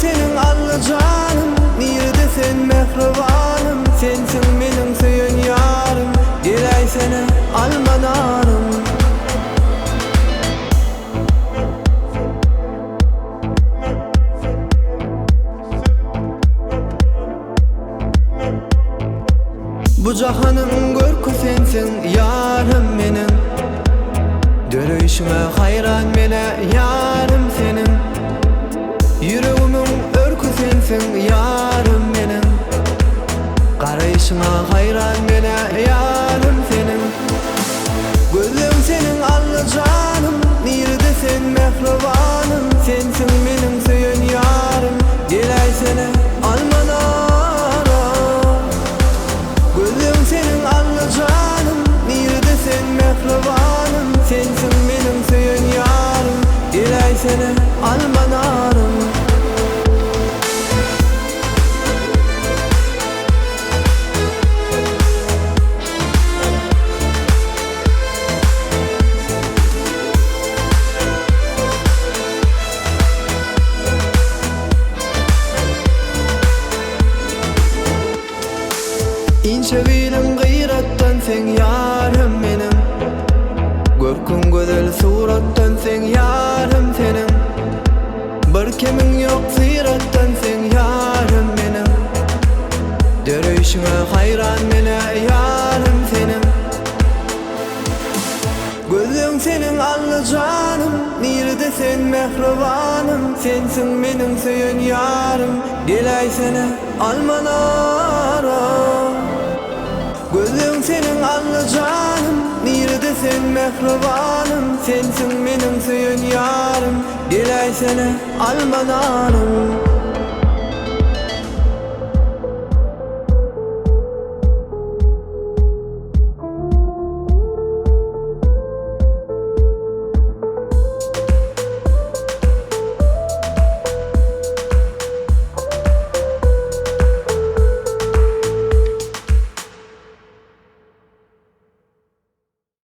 seniň Alla janym, nirede sen mähribanym, Sensiň meniň söýen ýarym, geläýsene alma narym. Bu jahanyň görki sensiň ýarym meniň Döreýşiňe haýran menä ýarym seniň Ýüregimiň örki sensiň ýarym meniň Garaýşyňa haýran menä ýarym seniň Gözleň seniň Alla janym Nirede sen mähribanym Sensiň meniň söýen ýarym Geläýsene alma nara Gözleň seniň Alla janym Nirede sen mähribanym Sensiň meniň söýen ýarym Geläýsene alma narym. Inçe biliň gyratdan seň ýarym meniň Görküň gözel suratdan seň ýarym seniň Bir kemiň ýok syratdan seň ýarym meniň Döreýşiňe haýran menä ýarym seniň Gözleň seniň Alla janym Nirede sen mähribanym Sensiň meniň söýen ýarym Geläýsene alma nara Gözleň seniň Alla janym Nirede sen mähribanym Sensiň meniň söýen ýarym Geläýsene alma narym.